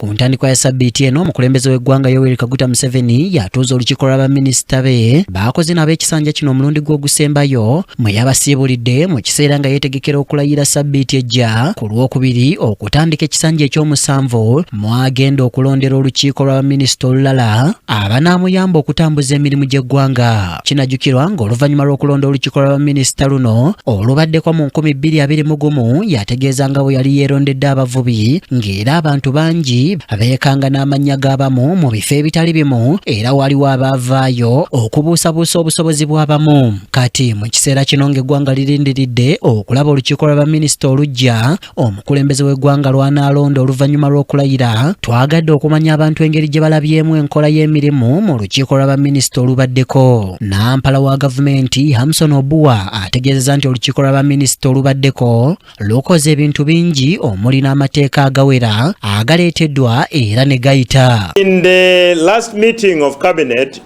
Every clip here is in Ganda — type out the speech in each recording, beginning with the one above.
Ku ntandikwa ya sabbiiti eno, omukulembeze w'eggwanga Yoweri Kaguta Museveni yatuuza olukiiko lw'abaminisita be baakoze nabo ekisanja kino omulundi gw'ogusembayo mwe yabasiibulidde mu kiseera nga yeetegekera okulayira sabbiiti ejja ku Lwokubiri okutandika ekisanja ekyomusanvu mwagenda okulondera olukiiko lw'abaminisita olulala abanaamuyamba okutambuza emirimu gy'eggwanga. Kinajjukirwa ng'oluvannyuma lw'okulonda olukiiko lw'abaminisita luno olubaddeko mu 2021, yategeeza nga bwe yali yeerondedde abavubi, ng'era abantu bangi beekanga n'amannya g'abamu mu bifo ebitali bimu, era waliwo abaavaayo okubuusabuusa obusobozi bw'abamu. Kati mu kiseera kino ng'eggwanga lirindiridde okulaba olukiiko lw'abaminisita oluggya omukulembeze w'eggwanga lw'anaalonda oluvannyuma lw'okulayira, twagadde okumanya abantu engeri gye balabyemu enkola y'emirimu mu lukiiko lw'abaminisita olubaddeko. Nampala wa gavumenti Hamson Obua ategeezezza nti olukiiko lw'abaminisita olubaddeko lukoze ebintu bingi omuli n'amateeka agawera agaleeteddwa era ne gayita. In the last meeting of cabinet,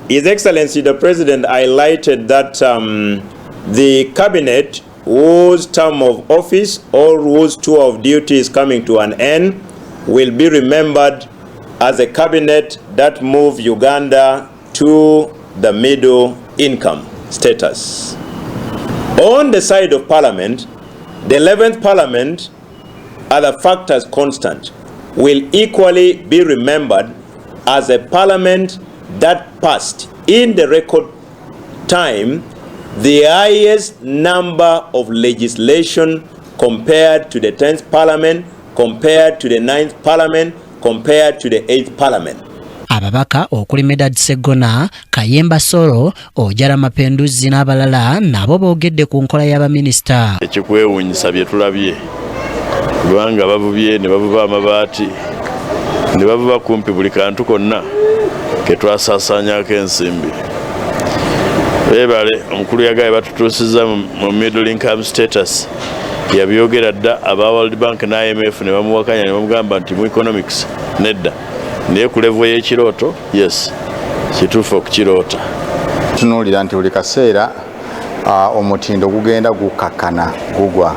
His Excellency the President highlighted that the cabinet whose term of office or whose tour of duty is coming to an end will be remembered as a cabinet that moved Uganda to the middle income status. On the side of Parliament, the 11th Parliament, other factors constant, will equally be remembered as a parliament that passed in the record time the highest number of legislation compared to the 10th Parliament, compared to the 9th Parliament, compared to the 8th Parliament. Ababaka okuli Medard Seggona, Kayemba Solo, Ojara Mapenduzi n'abalala nabo boogedde ku nkola y'abaminisita. Ekikwewuunyisa bye tulabye, kubanga bavubye ne bavuba amabaati ne bavuba kumpi buli kantu konna ke twasaasaanyako ensimbi. Beebale omukulu yagaye batutuusiza mu middle income status. Yabyogera dda, aba World Bank ne IMF ne bamuwakanya ne bamugamba nti mu economics nedda, naye ku level y'ekirooto, yes, kituufu okukiroota. Tunuulira nti buli kaseera omutindo gugenda gukakkana gugwa,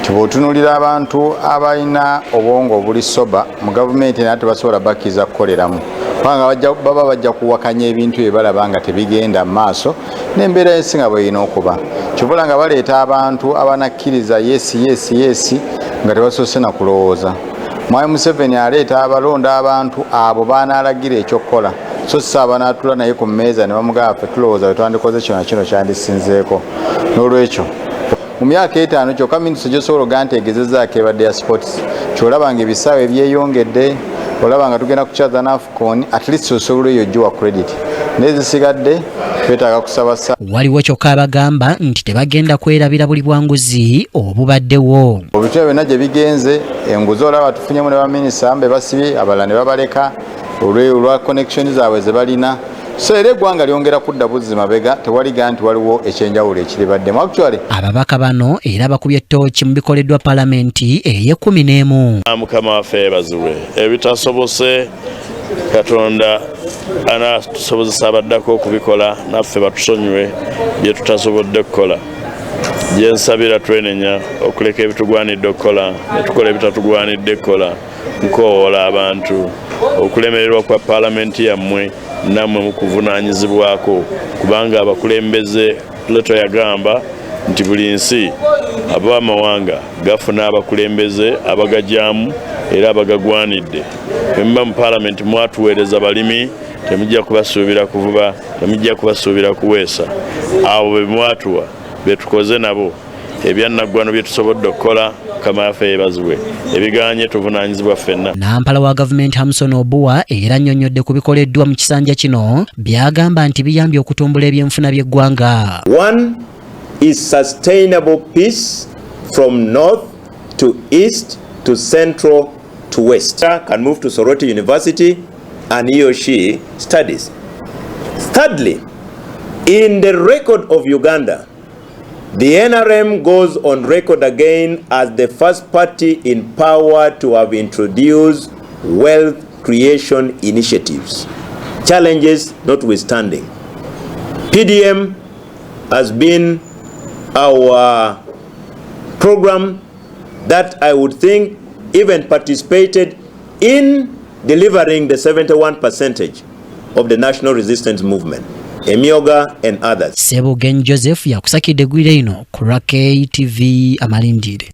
nti bw'otunuulira abantu abalina obwongo obuli soba mu gavumenti naye tebasobola bakkiriza kukoleramu, kubanga baba bajja kuwakanya ebintu bye balaba nga tebigenda mu maaso n'embeera y'ensi nga bwerina okuba. Kyovula nga baleeta abantu abanakkiriza yes nga tebasoose na kulowooza. Mwami Museveni aleeta abalonda abantu abo banaalagira ekyokukola, so si abanaatula naye ku mmeeza ne bamugamba, "Ffe tulowooza bwe twandikoze kino, kino kyandisinzeeko." N'olwekyo mu myaka 5 kyokka minisitule gyosobola ogaa nti egezezaako ebadde ya sports. Kyolaba nga ebisaawe byeyongedde, olaba nga tugenda kukyaza n'AFCON, at least osobola eyo giwa credit, naye zisigadde twetaaga kusaba sa. Waliwo kyokka abagamba nti tebagenda kwerabira buli bwanguzi obubaddewo. Ebitebe byonna gye bigenze, enguzi olaba tufunyemu ne baminisita be basibye, abalala ne babaleka olwa connection zaabwe ze balina. So era eggwanga lyongera kudda buzzi mabega, tewaliga nti waliwo ekyenjawulo ekiribaddemu actually. Ababaka bano era bakubye ttooki mu bikoleddwa palamenti ey'e11. Mukama waffe yeebazibwe. Ebitasobose, Katonda anatusobozesa abaddako okubikola, naffe batusonyiwe bye tutasobodde kukola. Gyensabira, twenenya okuleka ebitugwanidde okukola ne tukola ebitatugwanidde kukola, nkoowoola abantu okulemererwa kwa paalamenti yammwe nammwe mukuvunaanyizibwako, kubanga abakulembeze, Plato yagamba nti buli nsi aba amawanga gafuna abakulembeze abagajyamu era abagagwanidde. Bwe muba mu paalamenti mwatuweereza balimi, temujja kubasuubira kuvuba, temujja kubasuubira kuweesa. Abo be mwatuwa betukoze nabo ebyannaggwano bye tusobodde okukola. Mukama yaffe yeebazibwe. Ebiganye tuvunaanyizibwa ffenna. Nampala wa gavumenti Hamson Obua era annyonnyodde ku bikoleddwa mu kisanja kino by'agamba nti biyambye okutumbula ebyenfuna by'eggwanga. One is sustainable peace from north to east to central to west. Can move to Soroti University and he or she studies. Thirdly, in the record of Uganda, the NRM goes on record again as the first party in power to have introduced wealth creation initiatives. Challenges notwithstanding, PDM has been our program that I would think even participated In delivering the 71 percentage of the National Resistance Movement, Emyoga and others. Sebugenyi Joseph yakusakidde eggwire lino ku lwa KTV Amalindire.